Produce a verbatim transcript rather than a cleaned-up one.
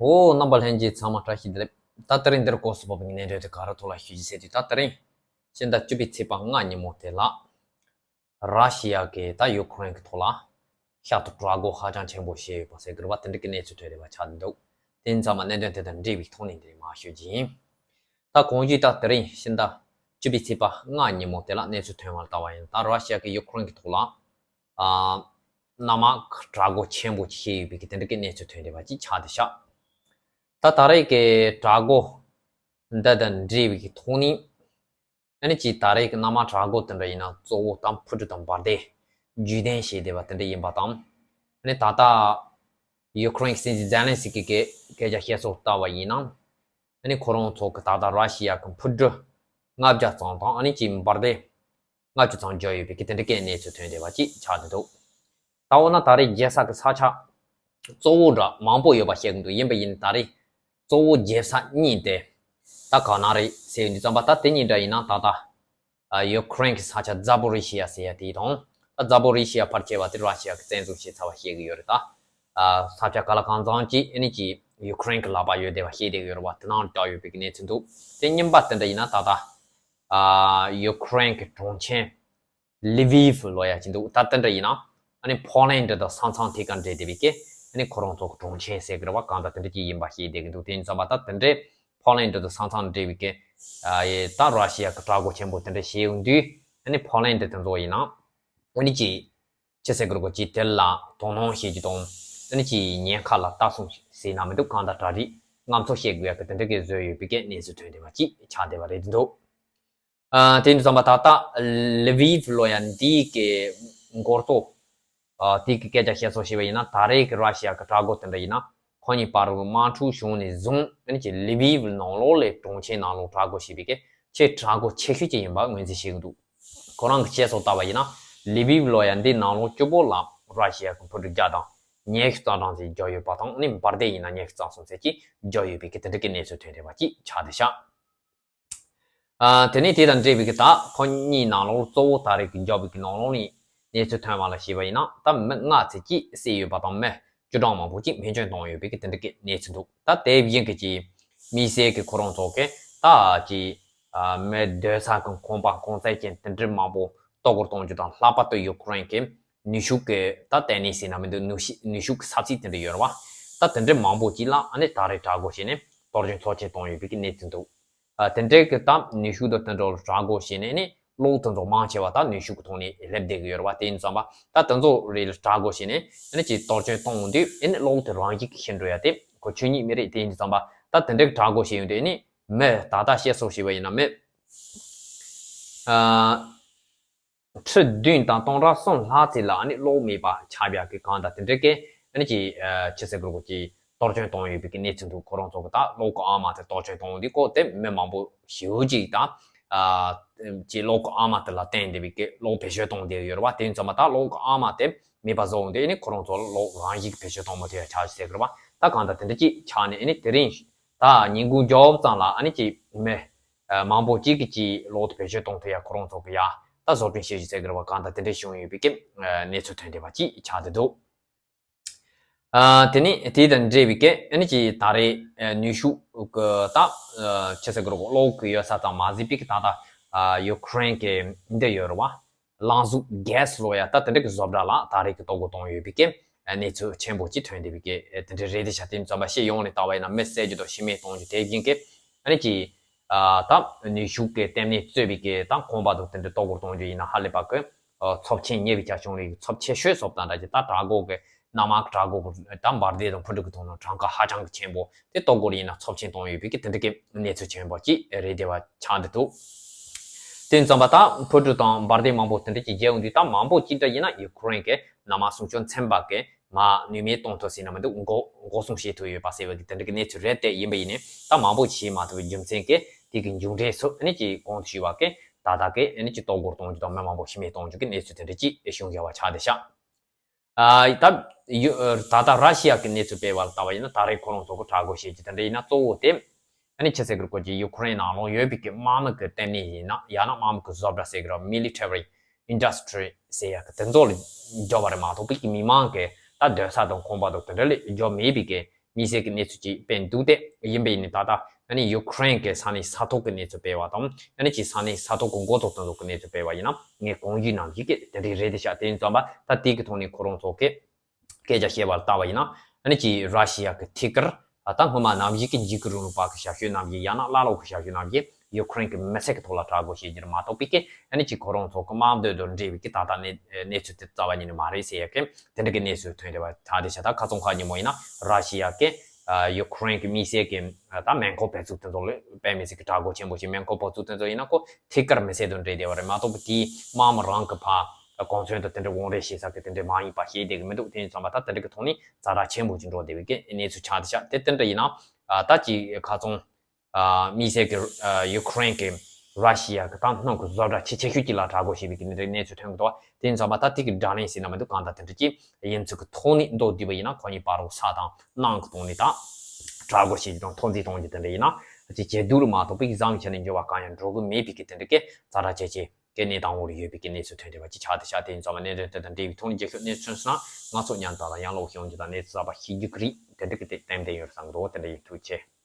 འོ། རྣམ་པ་ལྷན་རྒྱས་ཚང་མ་བཀྲ་ཤིས་བདེ་ལེགས། ད་དེ་རིང་འདིར་སྐོར་སུ་བབས་པའི་གནད་དོན་དེ་ག་རེ་ཐོག་ལ་ཞུ་རྒྱུ་ཟེར་དུས། ད་དེ་རིང་ཕྱི་ཟླ་བཅུ་པའི་ཚེས་པ་ལྔ་ཉིན་མོ་དེ་ལ། ར་ཤི་ཡ་གིས་ད་ཡུ་ཁུ་རེན་གྱི་ཐོག་ལ་ཤར་དུ་དྲག་རྒོལ་ཧ་ཅང་ཆེན་པོ་བྱས་ཡོད་པ་ཟེར་གྱི་རེད་པ། དེ་འདྲ་གི་གནས་ཚུལ་ཐོན་རེད་པ། ཆགས་འདུག་དེ་ཡིན་ཙང་མ་གནད་དོན་དེ་དང་འབྲེལ་བའི་ཐོག་ནས་འདིར་མར་ཞུ་རྒྱུ་ཡིན། ད་གོང་ཞུས་ལྟར་དེ་རིང་ཕྱི་ཟླ་བཅུ་པའི་ཚེས་པ་ལྔ་ཉིན་མོ་དེ་ལ་གནས་ཚུལ་ཐོན་པ་ལ་ལྟ་བ་ཡིན་ན། ད་ར་ཤི་ཡ་གིས་ཡུ་ཁུ་རེན་གྱི་ཐོག་ལ་ཨ་གནམ་དམག་དྲག་རྒོལ་ཆེན་པོ་ཅིག་བྱས་ཡོད་པའི་གི་དེ་འདྲ་གི་གནས་ཚུལ་ཐོན་བསྡད་པ་ཅིག་ཆགས་བསྡད་ཤག་ད་ད་རེས་ཀྱི་དྲག་རྒོལ་འདི་དང་འབྲེལ་བའི་གི་ཐོག་ནས། ཨ་ནི་ཅིག་ད་རེས་ཀྱི་གནམ་དམག་དྲག་རྒོལ་དེ་འདྲ་ཡིན་ན་གཙོ་བོ་ད་འཕུར་གྲུ་དང་འབར་མདེལ་བརྒྱུད་འཐེན་བྱས་བསྡད་པ་དེ་འདྲ་ཡིན་པ་དང་། ཨ་ནི་ད་ལྟ་ཡུ་ཁུ་རེན་གྱི་སྲིད་འཛིན་ཛེ་ལན་སི་ཀི་གིས་སྐད་ཆ་བཤད་སྲོལ་ལྟ་བ་ཡིན་ན། ཨ་ནི་ཁོ་རང་ཚོ་གི་ད་ལྟ་ར་ཤི་ཡ་གི་འཕུར་གྲུ་ལྔ་བརྒྱ་ཙམ་དང་། ཨ་ནི་ཅིག་འབར་མདེལ་ལྔ་བཅུ་ཙམ་འབྱོར་ཡོད་པའི་གི་དེ་འདྲ་གི་གནས་ཚུལ་ཐོན་བསྡད་པ་ཅིག་ཆགས་བསྡད་འདུག་ད་འོ་ན་ད་རེས་རྒྱལ་ས་གི་ས་ཆ་གཙོ་བོ་འདྲ་མང་པོ་ཡོད་པ་བཤད་ཀྱི་འདུག་ཡིན་པ་ཡིན་ད་རེས་གཙོ་བོ་རྒྱལ་ས་གཉིས་དེ་ད་ག་ན་རེད་ཟེར་དུས་ཙམ་པ། ད་དེ་གཉིས་འདྲ་ཡིན་ན་ད་ལྟ་ཨ་ཡུ་ཁུ་རེན་གྱི་ས་ཆ་ཛ་པོ་རི་ཤི་ཡ་ཟེར་ཡ་དེ་དང་། ད་ཛ་པོ་རི་ཤི་ཡ་ཕལ་ཆེ་བ་དེ་ར་ཤི་ཡ་གིས་བཙན་འཛུལ་བྱས་ཚར་བ་བཤད་ཀྱི་ཡོད་རེད། ད་ཨ་ས་ཆ་ག་ལ་གང་འཚམ་ཅིག་ཨ་ནི་ཅིག་ཡུ་ཁུ་རེན་གྱི་ལག་པར་ཡོད་བསྡད་པ་བཤད་བསྡད་ཀྱི་ཡོད་རེད་པ། དེ་ནང་བྲིས་ཡོད་པའི་གནས་ཚུལ་འདུག་དེ་གཉིས་པ་དེ་འདྲ་ཡིན་ན་ད་ལྟ་ཨ་ཡུ་ཁུ་རེན་གྱི་གྲོང་ཁྱེར་ལི་བིབ་ལབ་ཡ་ཅིག་འདུག་ད་དེ་འདྲ་ཡིན་ན་ཨ་ནི་ཕོ་ལན་ཌི་དང་ས་མཚམས་ཐད་ཀར་འབྲེལ་བསྡད་པའི་གི་ཨ་ནི་ཁོ་རང་ཚོ་གི་གྲོང་ཁྱེར་ཟེར་གི་རེད་པ། གང་ལྟར་དེ་འདྲ་ཅིག་ཡིན་པ་བཤད་བསྡད་ཀྱི་འདུག་དེ་ཡིན་ཙམ་པ་ད་དེ་འདྲའི་ཕོ་ལན་ཌི་དང་ས་མཚམས་འབྲེལ་བའི་གི་ཨ་ཡེ་ད་ར་ཤི་ཡ་གི་དྲག་རྒོལ་ཆེན་པོ་དེ་འདྲ་བྱས་ཡོང་དུས། ཨ་ནི་ཕོ་ལན་ཌི་དེ་ཚོ་ཡིན་ན་ཨ་ནི་ཅིག་ཅི་ཟེར་གི་རེད་གོ། ཅིག་དེ་ལ་དོ་སྣང་བྱེད་རྒྱུ་དང་། ཨ་ནི་ཅིག་ཉེན་ཁ་ལ་ལྟ་སྲུང་ཟེར་ན་མི་འདུག་གང་ལྟར་གྲ་སྒྲིག་རྔམ་ཚོར་བྱེད་དགོས་ཡ་གི་དེ་འདྲ་གི་བཟོས་ཡོད་པའི་གི་གནས་ཚུལ་ཐོན་བསྡད་པ་ཅིག་ཆགས་བསྡད་པ་རེད་འདུག་ཨ་དེ་ཡིན་དུས་ཙམ་པ་ད་ལྟ་ལི་བིབ་ལབ་ཡ་འདི་གི་མགོ་ཐོག་ཨ་དེ་གི་སྐད་ཆ་བཤད་སྲོལ་བྱས་པ་ཡིན་ན། ད་རེས་ཀྱི་ར་ཤི་ཡ་གི་དྲག་རྒོལ་དེ་འདྲ་ཡིན་ན་ཁོ་གཉིས་བར་དམག་འཁྲུག་བྱུང་ནས་བཟུང་། ཨ་ནི་ཅིག་ལི་བིབ་ནང་ལོགས་ལས་གྲོང་ཁྱེར་ནང་ལོགས་དྲག་རྒོལ་བྱས་པའི་གི་ཆེས་དྲག་རྒོལ་ཆེ་ཤོས་ཅིག་ཡིན་པ་ངོས་འཛིན་བྱེད་ཀྱི་འདུག་ཁོ་རང་གི་བཤད་སྲོལ་ལྟ་བ་ཡིན་ན། ལི་བིབ་ལབ་ཡ་འདི་ནང་ལོགས་སྤྱི་པོ་ལ་ར་ཤི་ཡ་གི་འཕུར་གྲུ་བརྒྱ་དང་ཉི་ཤུ་རྩ་གྲངས་ཙམ་འབྱོར་ཡོད་པ་དང་། ཨ་ནི་འབར་མདེལ་ཡིན་ན་ཉི་ཤུ་རྩ་གསུམ་ཙམ་ཅིག་འབྱོར་ཡོད་པའི་གི་དེ་འདྲ་གི་གནས་ཚུལ་ཐོན་བསྡད་པ་ཅིག་ཆགས་བསྡད་ཤག་ཨ་དེ་ནས་དེ་དང་འབྲེལ་བའི་གི་ད་ཁོ་གཉིས་ནང་ལོགས་གཙོ་བོ་ད་རེས་ཀྱི་འཇོག་པའི་གི་ནང་ལོགས་ནས་གནས་ཚུལ་ཐོན་པ་ལ་བྱས་པ་ཡིན་ན། ད་མི་ལྔ་ཙམ་ཅིག་བསད་ཡོད་པ་དང་། མི་བཅུ་གྲངས་མང་པོ་ཅིག་རྨས་སྐྱོན་བཏང་ཡོད་པའི་གི་དེ་འདྲ་གི་གནས་ཚུལ་འདུག་ད་དེ་བཞིན་གི་ཅིག་དམིགས་བསལ་གི་ཁོ་རང་ཚོ་གི་ད་ཅིག་ཨ་མི་སྡོད་ས་གི་ཁང་པ་གོང་ཚད་ཅན་དེ་འདྲ་མང་པོ་གཏོར་རྒོལ་གཏོང་རྒྱུ་དང་། ལྷག་པར་དུ་ཡུ་ཁུ་རེན་གི་ནུས་ཤུགས་ཀྱི་ད་ལྟེ་གནས་ཟེར་ན་མི་འདུག་ནུས་ཤུགས་ནུས་ཤུགས་ཀྱི་ས་ཚིགས་དེ་འདྲ་ཡོད་རེད་པ། ད་དེ་འདྲ་མང་པོ་ཅིག་ལ་ཨ་ནི་ད་རེས་དྲག་རྒོལ་བྱས་ནས་གཏོར་སྐྱོན་ཚབས་ཆེན་བཏང་ཡོད་པའི་གི་གནས་ཚུལ་འདུག་ཨ་དེ་འདྲའི་གི་ད་ནུས་ཤུགས་དང་དེ་འདྲ་ལ་དྲག་རྒོལ་བྱས་ནས། ཨ་ནི་གློག་དེ་ཚོ་མང་ཆེ་བ་ད་ནུས་ཤུགས་ཀྱི་ཐོག་ནས་སླེབས་བསྡད་གི་ཡོད་རེད་པ། དེ་ཡིན་ཙམ་པ་ད་དེ་ཚོ་རེ་ལ་དྲག་རྒོལ་བྱས་ནས། ཨ་ནི་ཅིག་གཏོར་སྐྱོན་བཏང་འོང་དུས། ཨ་ནི་གློག་དེ་རང་བཞིན་གྱིས་ཤི་འགྲོ་ཡ་དེ་ཁོ་ཆོས་ཉིད་མེད་རེད། དེ་ཡིན་ཙམ་པ་ད་དེ་འདྲའི་དྲག་རྒོལ་བྱས་ཡོང་དུས། ཨ་ནི་མི་ད་ལྟ་བཤད་སྲོལ་བྱས་པ་ཡིན་ན་མི་ཨ། ཁྲི་བདུན་དང་སྟོང་ཕྲག་གསུམ་ལྷག་ཙམ་ལ་ཨ་ནི་གློག་མེད་པ་ཆགས་པའི་གི་གང་ལྟར་དེ་འདྲའི་གི་ཨ་ནི་ཅིག་ཨ་ཅི་ཟེར་དགོས་རེད་གོ། ཅིག་གཏོར་སྐྱོན་བཏང་ཡོད་པའི་གི་གནས་ཚུལ་འདུག་ཁོ་རང་ཚོ་གི་ད་གློག་གི་ཨང་མ་དེ་གཏོར་སྐྱོན་བཏང་འོང་དུས་སྐབས་དེ་མི་མང་པོ་ཞེ་པོ་ཅིག་ད་ཨ་ཅིག་གློག་གི་ཨང་མ་དེ་ལ་བརྟེན་བསྡད་པའི་གི་གློག་བེད་སྤྱོད་གཏོང་བསྡད་ཡོད་རེད་པ། དེ་ཡིན་ཙམ་པ་ད་གློག་གི་ཨང་མ་དེ་མེད་པ་བཟོ་འོང་དུས། ཨ་ནི་ཁོ་རང་ཚོ་གློག་རང་བཞིན་གྱི་བེད་སྤྱོད་གཏོང་མ་ཐུབ་ཡ་ཆགས་ཟེར་གི་རེད་པ། ད་གང་ལྟར་དེ་འདྲ་ཅིག་ཆགས་ནས། ཨ་ནི་དེ་རིང་ད་ཉིན་གུང་མགྱོགས་ཙམ་ལ་ཨ་ནི་ཅིག་མི་ཨ་མང་པོ་གཅིག་གིས་ཅིག་གློག་དེ་བེད་སྤྱོད་གཏོང་ཐུབ་ཡ་ཁོ་རང་ཚོ་གི་ཡ་ད་བཟོ་སྐྲུན་བྱེད་བཞིན་ཟེར་གི་རེད་པ། གང་ལྟར་དེ་འདྲ་བྱུང་ཡོད་པའི་གི་གནས་ཚུལ་ཐོན་བསྡད་པ་ཅིག་ཆགས་བསྡད་འདུག་ཨ་དེ་ནས་དེ་དང་འབྲེལ་བའི་གི་ཨ་ནི་ཅིག་ད་རེས་ཨ་ནུས་ཤུགས་གི་ད་ཨ་ཅི་ཟེར་གི་རེད་གོ། གློག་གི་ཡོད་ས་ཙམ་མ་ཟད་པའི་གི་ད་ལྟ་ཨ་ཡུ་ཁུ་རེན་གི་འདི་ཡོད་རེད་པ། རླངས་གཟུགས་གྷེ་སི་ལབ་ཡ་ད་དེ་འདྲ་གི་བཟོ་གྲྭ་ལ་ད་རེས་ཀྱི་གཏོར་རྒོལ་བཏང་ཡོད་པའི་གི་གནས་ཚུལ་ཆེན་པོ་ཅིག་ཐོན་བསྡད་པའི་གི་དེ་འདྲ་རེད་དེ་ཤག་དེ་ཡིན་ཙམ་པ་སྤྱི་ཡོངས་ནས་ལྟ་བ་ཡིན་ན་མི་བསད་རྒྱུ་དང་ཤི་རྨས་གཏོང་རྒྱུ། དེ་བཞིན་གི་ཨ་ནི་ཅིག་ཨ་ད་ནུས་ཤུགས་ཀྱི་ལྟེ་གནས་གཙོས་པའི་གི་ད་ཁང་པ་དང་དེ་འདྲ་གཏོར་རྒོལ་གཏོང་རྒྱུ་ཡིན་ན་ཧ་ལས་པ་གི་ཨ་ཚབས་ཆེན་ཉེ་བའི་ཆ་བྱུང་བའི་ཚབས་ཆེ་ཤོས་སོགས་དང་འདྲ་གི་ད་དྲག་རྒོལ་གི་གནམ་དམག་དྲག་རྒོལ་གི་ད་འབར་མདེལ་དང་འཕུར་གྲུ་གི་ཐོག་ནས་གྲངས་ཀ་ཧ་ཅང་གི་ཆེན་པོ་དེ་གཏོར་རྒོལ་ཡིན་ན་ཚབས་ཆེན་གཏོང་ཡོད་པའི་གི་དེ་འདྲ་གི་གནས་ཚུལ་ཆེན་པོ་ཅིག་རེད་བསྡད་པ་ཆགས་བསྡད་འདུག་དེ་ཙམ་པ་ད་འཕུར་གྲུ་དང་འབར་མདེལ་མང་པོ་དེ་འདྲ་ཅིག་རྒྱག་ཡོང་དུས། ད་མང་པོ་ཅིག་འདྲ་ཡིན་ན་ཡུ་ཁུ་རེན་གྱི་གནམ་དམག་སྲུང་སྐྱོབ་ཚན་པ་གི་མར་ནུས་མེད་གཏོང་ཐུབ་ཟེར་ན་མི་འདུག་འགོག་འགོག་སྲུང་བྱེད་ཐུབ་ཡོད་པ་ཟེར་བའི་གི་དེ་འདྲ་གི་གནས་ཚུལ་རེད་དེ། ཡིན་པ་ཡིན་ནའི་ད་མང་པོ་བྱེད་མ་ཐུབ་པའི་རྒྱུ་མཚན་གྱིས་དེ་གི་མཇུག་འབྲས་སུ་ཨ་ནི་ཅིག་གོང་དུ་ཞུས་པ་གི་ད་ལྟ་གི་ཨ་ནི་ཅིག་གཏོར་རྒོལ་གཏོང་རྒྱུ་དང་མི་མང་པོ་ཤི་རྨས་གཏོང་རྒྱུ་གི་གནས་ཚུལ་དེ་འདྲ་ཅིག་བྱུང་བསྡད་པ་ཆགས་བསྡད་ཤག་ཨ་ད་ཡུ་ད་ལྟ་ར་ཤི་ཡ་གི་གནས་ཚུལ་སྤེལ་བ་ལ་ལྟ་བ་ཡིན་ན། ད་རེས་ཁོ་རང་ཚོ་གི་དྲག་རྒོལ་བྱེད་རྒྱུ་དེ་འདྲ་ཡིན་ན་གཙོ་བོ་དེ་ཨ་ནི་ཅི་ཟེར་གི་རེད་གོ། ཅིག་ཡུ་ཁུ་རེན་ནང་ལོགས་ཡོད་པའི་གི་དམག་མི་གི་ལྟེ་གནས་ཡིན་ན། ཡང་ན་དམག་མི་གི་བཟོ་གྲྭ་ཟེར་གི་རེད། Military Industry ཟེར་ཡ་གི་དེ་ཚོ་ལ་འབྱོར་བ་རེད་མ་གཏོགས་པའི་གི་མི་མང་གི་ད་སྡོད་ས་དང་ཁང་པ་དང་དེ་འདྲ་ལ་འབྱོར་མེད་པའི་གི་ དམིགས་བསལ་གྱི་གནས་ཚུལ་ཅིག་སྤེལ་འདུག་སྟེ། ཡིན་པས་ནི་ད་ལྟ་ཨ་ནི་ཡུ་ཁུ་རེན་གྱི་ས་གནས་ས་ཐོག་གི་གནས་ཚུལ་སྤེལ་བ་དང་། ཨ་ནི་ཅིག་ས་གནས་ས་ཐོག་གི་འགོ་ཐོག་དེ་ཚོ་གི་གནས་ཚུལ་སྤེལ་བ་ཡིན་ན། ངས་གོང་ཞུས་ནང་བཞིན་གྱི་དེ་འདྲའི་རེད་དེ་ཤག་དེ་ཡིན་ཙམ་པ་ད་དེ་གི་ཐོག་ནས་ཁོ་རང་ཚོ་གི་སྐད་ཆ་བཤད་པར་ལྟ་བ་ཡིན་ན། ཨ་ནི་ཅིག་ར་ཤི་ཡ་གི་ཐད་ཀར་ད་སྔོན་མ་ནམ་ཞིག་གི་འཇིགས་སྐུལ་རིང་ལུགས་པ་གི་ཞབས་ཞུ་ནམ་ཞིག་ཡང་ན་ཀླ་ཀློ་གི་ཞབས་ཞུ་ནམ་ཞིག་ཡུ་ཁུ་རེན་གྱི་མི་སེར་གྱི་ཐོག་ལ་དྲག་རྒོལ་བྱེད་རྒྱུར་མ་གཏོགས་པའི་གི། ཨ་ནི་ཅིག་ཁོ་རང་ཚོ་གི་དམངས་འདོད་དང་འབྲེལ་བའི་གི་ད་ལྟ་གནས་གནས་ཚུལ་དེ་རྩ་བ་ཉིད་ནས་མ་རེད་ཟེར་ཡ་གི་དེ་འདྲ་གི་གནས་ཚུལ་ཐོན་བསྡད་པ་ཆགས་བསྡད་ཤག་ད་ཁ་སང་ཁ་ཉིན་མོ་ཡིན་ན་ར་ཤི་ཡ་གི་ཡུ་ཁུ་རེན་གྱི་མི་སེར་གྱི་ད་མེ་འཁོར་བེད་སྤྱོད་དེ་ཚོ་ལ་དཔེ་མི་སྲིད་ཀྱི་དྲག་རྒོལ་ཆེན་པོ་ཞིག་མེ་འཁོར་བེད་སྤྱོད་དེ་ཚོ་ཡིན་ན་ཁོ་ཐད་ཀར་མི་སེར་དང་འབྲེལ་བསྡད་པ་རེད་མ་གཏོགས་པ་དེའི་དམག་མི་རང་གི་ཕ་གོང་ཚོན་དུ་དེ་འདྲའི་དབང་རེ་བྱེད་ས་གི་དེ་འདྲའི་མ་ཡིན་པ་ཤེས་བསྡད་ཀྱི་མི་འདུག་དེ་ཡིན་ཙམ་པ་ད་དེ་འདྲ་གི་ཐོག་ནས་ཛ་དྲག་ཆེན་པོ་ཅིག་འགྲོ་བསྡད་པའི་གི་གནས་ཚུལ་ཆགས་བསྡད་ཤག་དེ་དེ་འདྲ་ཡིན་ན་ད་ཅིག་ཁ་སང་དམིགས་བསལ་གྱི་ཡུ་ཁུ་རེན་གྱི་ར་ཤི་ཡ་གི་ད་སྣུམ་གྱི་བཟོ་གྲྭ་ཆེ་ཆེ་ཤོས་ཅིག་ལ་དྲག་རྒོལ་བྱས་པའི་གི་འདི་འདྲའི་གནས་ཚུལ་ཐོན་གྱི་འདུག་དེ་ཡིན་ཙམ་པ་ད་དེ་གི་དགྲ་ལན་ཟེར་ན་མི་འདུག་གང་ལྟར་དེ་འདྲ་ཅིག་ཡིན་ཚུལ་གྱི་ཐོག་ནས་མདོར་བསྡུས་པ་ཡིན་ན་ཁོ་གཉིས་བར་དུ་ས་དང་གནམ་གྱི་ཐོག་ནས་ད་དྲག་རྒོལ་བྱེད་རྒྱུ་དང་འཐབ་འཛིང་གཏོང་རྒྱུ་དེ་འདྲ་ཡིན་ན་ཅིག་ཇེ་སྡུག་རུ་མ་གཏོགས་པའི་བཟང་བའི་ཆ་ནས་འགྱུར་བ་གང་ཡང་འགྲོ་གི་མེད་པའི་གི་དེ་འདྲ་གི་ཛ་དྲག་ཆེ་ཆེ་གི་གནས་སྟངས་འོག་ལ་ཡོད་པའི་གི་གནས་ཚུལ་ཐོན་བསྡད་པ་ཅིག་ཆགས་བསྡད་ཤག་དེ་ཡིན་ཙམ་པ་གནད་དོན་དེ་དང་འབྲེལ་བའི་ཐོག་ནས་རྒྱལ་ཁབ་གནས་ཚུལ་ཐོན་སོང་ན་ང་ཚོ་ཉན་ཚང་དང་ཡང་ལོག་ཤོང་རྒྱུ་དང་གནས་ཚུལ་གསར་པ་ཤེས་རྒྱུ་གི་རེད། དེ་འདྲ་གི་དེ་ཏན་ཏན་ཡོད་བསམ་གི་འདུག་དེ་འདྲ་ཡིན། ཐུགས་རྗེ་ཆེ།